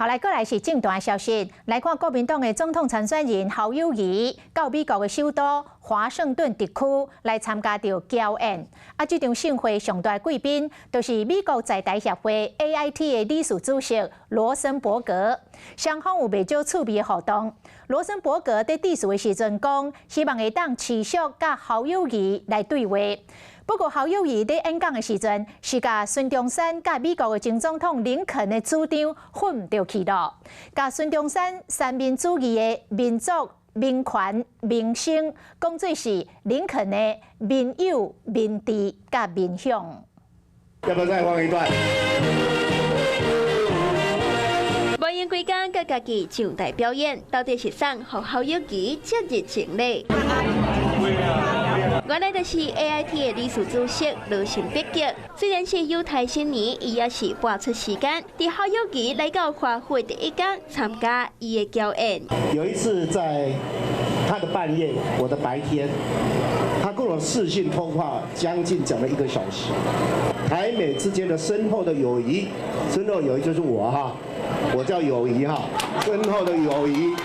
好，來過來是政壇消息，來看國民黨的總統參選人侯友宜到美國的首都華盛頓特區來參加著僑宴。啊，這場盛會上大貴賓就是美國在台協會 AIT 的理事主席羅森伯格，雙方有袂少趣味的互動。羅森伯格佇致辭的時陣講，希望會當持續佮侯友宜來對話。不過侯友宜佇演講的時陣，是共孫中山佮美國的前總統林肯的主張混著去囉，共孫中山三民主義的民族、民權、民生，講做是林肯的民有、民治佮民享。要不要再放一段？無閒規工佮家己上台表演，到底是啥予侯友宜遮熱情咧？原來就是 AIT 的理事主席羅森伯格，雖然是猶太新年，伊也是撥出時間，佇侯友宜來到華府第一工參加伊的僑宴。有一次在他的半夜，我的白天，他跟我視訊通話，將近講了一個小時。台美之間的深厚的友誼，深厚友誼就是我哈，我叫友誼哈，深厚的友誼。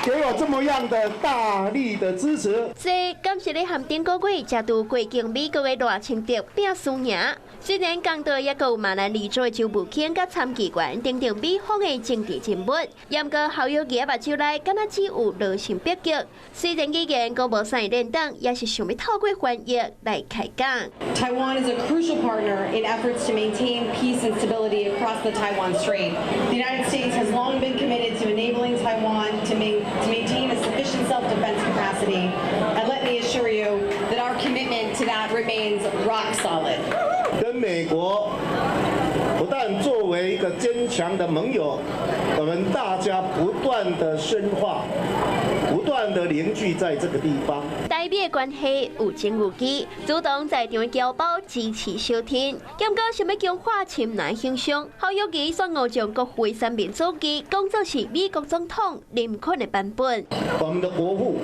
給我這麼樣的大力的支持。這敢是咧和頂個月才拄過境美國的賴清德拼輸贏。雖然講到猶閣有馬蘭里州的州務卿佮參議員等等美方的政治人物，毋過侯友宜目睭內敢若只有羅森伯格。雖然語言講無啥輪當，也是想欲透過翻譯來開講。 Taiwan is a crucial partner in efforts to maintain peace and stability across the Taiwan Strait. The United States has long been committed to enabling Taiwan to maintain a sufficient self-defense capacity. And let me assure you that our commitment to that remains rock solid. 跟美國不但作為一個堅強的盟友，我們大家不斷的深化，不斷的凝聚在這個地方。台美關係有情有義，主動在場的僑胞支持相挺。兼過想欲強化親藍形象，侯友宜煞誤將國父三民主義講做是美國總統林肯的版本。我們的國父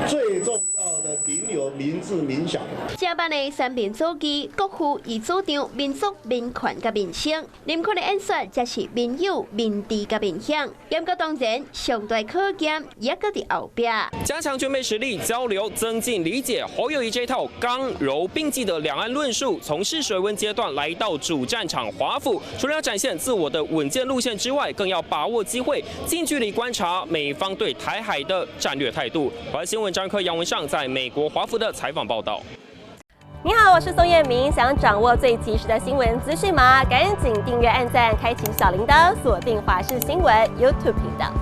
最重要的民有、民治、民享。這版的三民主義，國父伊主張民族、民權佮民生，林肯的演說則是民有、民治佮民享。毋過當然，上大考驗猶閣佇後壁。加強軍備實力交流，增進理解。侯友宜這套剛柔並濟的兩岸論述，從試水溫階段來到主戰場華府，除了要展現自我的穩健路線之外，更要把握機會，近距離觀察美方對台海的戰略態度。華視新聞張科楊文尚在美國華府的採訪報道。你好，我是宋燕明。想掌握最及時的新聞資訊嗎？趕緊訂閱、按讚、開啟小鈴鐺，鎖定華視新聞 YouTube 頻道。